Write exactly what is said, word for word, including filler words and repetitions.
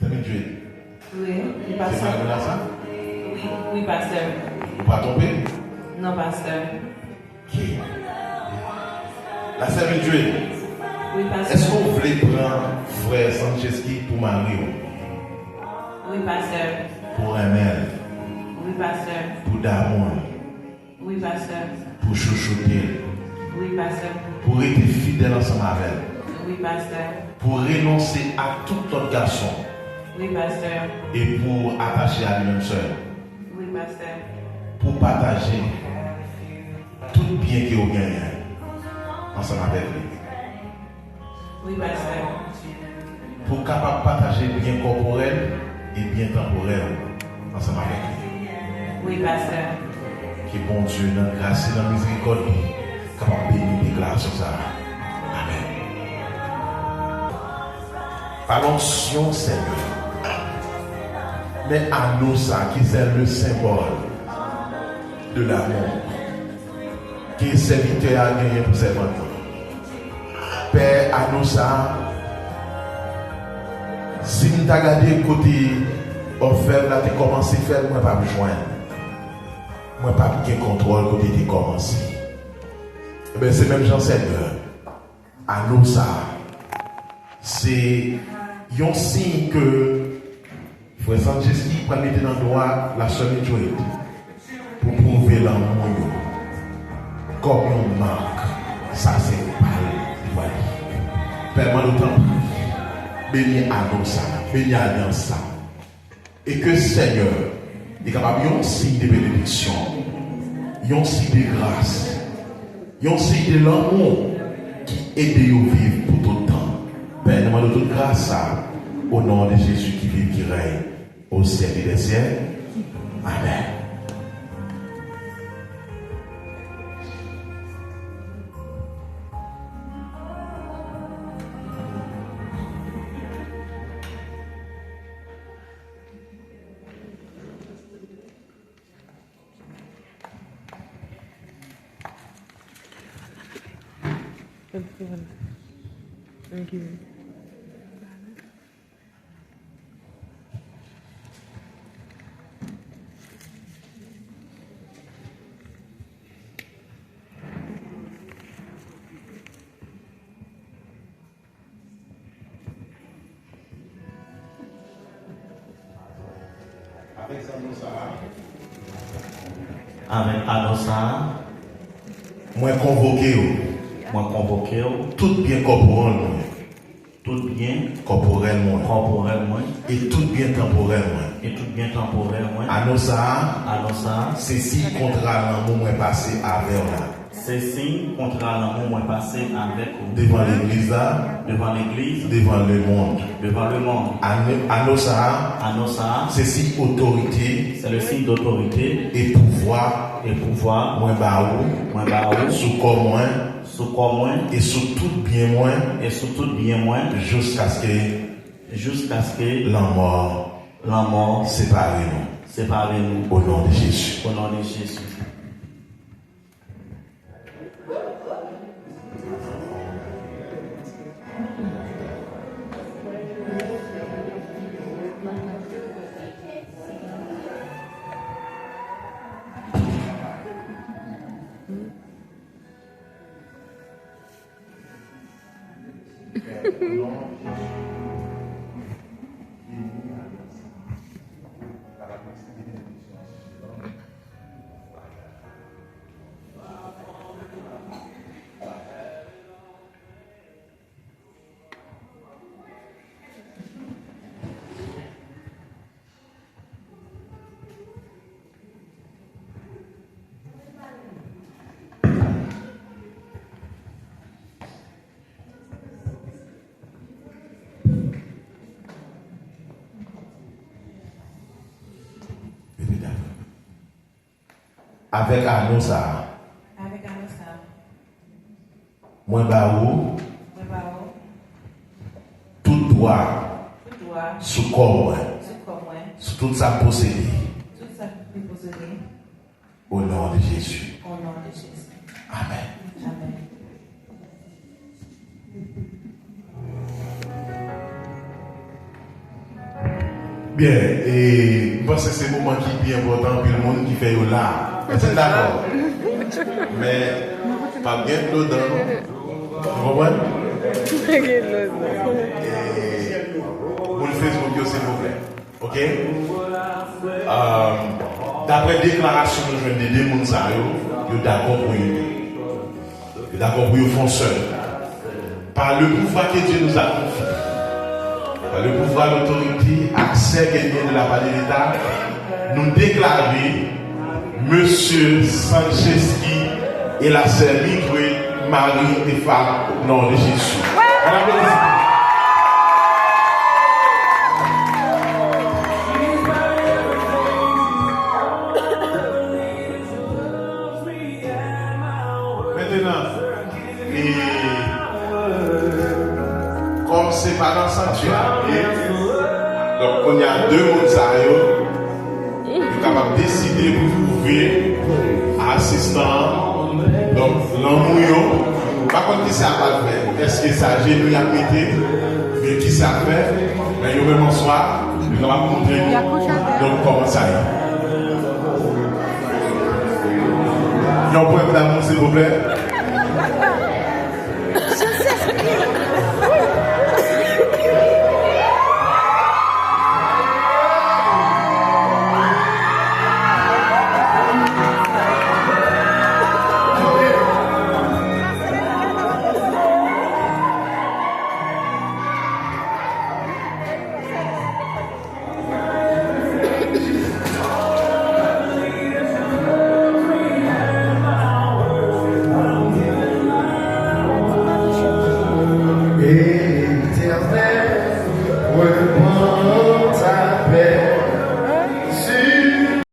Sè Mildred. Wi, wi, pastè. Se Manuela sa? Wi, wi, pastè. Ou pa twonpe? Non, pastè. Ok. La sè Mildred, wi, pastè. Èske w vle pran frè Sancheski pou mari w? Wi, pastè. Pou renmen l? Wi, pastè. Pou damou l? Wi, pastè. Pou chouchoute l? Wi, pastè. Pou rete fidèl ansanm avè l? Wi, pastè. Pou renonse a tout lòt gason? Wi, pastè. E pou atache a li menm sèl? Wi, pastè. Pou pataje tout byen ke w genyen ansanm avèk li? Wi, pastè. Pou w kapab pataje byen kòporèl e byen tanporèl ansanm avèk li? Wi, pastè. Ke Bondye, nan gras li, nan mizerikòd li, kapab beni deklarasyon sa a. Amèn. Pa lonksyon, Senyè. Men ano sa ki se le symbole de l'amour ke sèvitè a genyen pou sèvant lan. Pè, ano sa a, si m ta gade kote òfèv la te kòmanse fè l, mwen p ap jwenn. Mwen p ap gen kontwòl kote te kòmanse. Ebyen, se menm jan, Senyè. Ano sa a, se yon siy ke Frè Sancheski pral mete nan do a la sè Mildred pou pwouve lanmou yo kòm yon mak, sa se pa l li pral ye. Pè, mande w tanpri, beni ano sa, beni alyans sa. E ke Senyè, li kapab yon siy de benediksyon, yon siy de gras, yon siy de lanmou ki ede yo viv pou tout tan. Pè, nou mande w tout gras sa, o non de Jezi ki viv, ki rèy o syèk dè syèk. Amèn. Avèk ano sa a. Avèk ano sa a. Mwen konvoke w. Mwen konvoke w. Tout byen kòporèl mwen. Tout byen. Kòporèl mwen. Kòporèl mwen. E tout byen tanporèl mwen. E tout byen tanporèl mwen. Ano sa a. Ano sa a. Se siy kontra lanmou mwen pase avè w la. Se siy kontra lanmou mwen pase avèk ou. Devan legliz la. Devan legliz. Devan lemonn. Devan lemonn. Ano, ano sa a. Ano sa a. Se siy otorite. Se le siy dotorite. E pouvwa. E pouvwa. Mwen ba ou. Mwen ba ou. Sou kò mwen. Sou kò mwen. E sou tout byen mwen. E sou tout byen mwen. Jiskaske. Jiskaske. Lanmò. Lanmò. Separe nou. Separe nou. O non de Jezi. O non de Jezi. Repete avè m. Avèk ano sa a. Avèk ano sa a. Mwen ba ou. Mwen ba ou. Tout dwa. Tout dwa. Sou kò mwen. Sou kò mwen. Sou tout sa m posede. Tout sa m posede. O non de Jezi. O non de Jezi. Amèn. Amèn. Byen, e m panse se moman ki pi enpòtan, anpil moun ki fè yo la. Èske n dakò? Men, p ap gen dlo dan, non. Nou konprann? Gen dlo dan. E, moun Facebook yo, silvouplè. Oke? Um, daprè deklarasyon nou jwenn de de moun sa yo, yo dakò pou yo. Yo dakò pou yo fè yon sèl. Par le pouvoir que Dieu nous a confié, par le pouvoir, l'autorité, accès gagné de la part de l'État, nou deklare Mesye Sancheski e la sè Mitre, mari e fanm, o non de Jezi. An aplodisman. Mentenan, e kòm se pa nan santyè, e, donk, kounye a, de moun sa yo, yo kapab deside pou twouve asistan an. Donk, lanmou yo, m pa konn kisa y ap al fè. Èske se ajenou y ap mete? Oubyen kisa y ap fè? Men yo menm answa, yo kapab montre nou, donk, kòman sa ye. Yon prèv damou, silvouplè.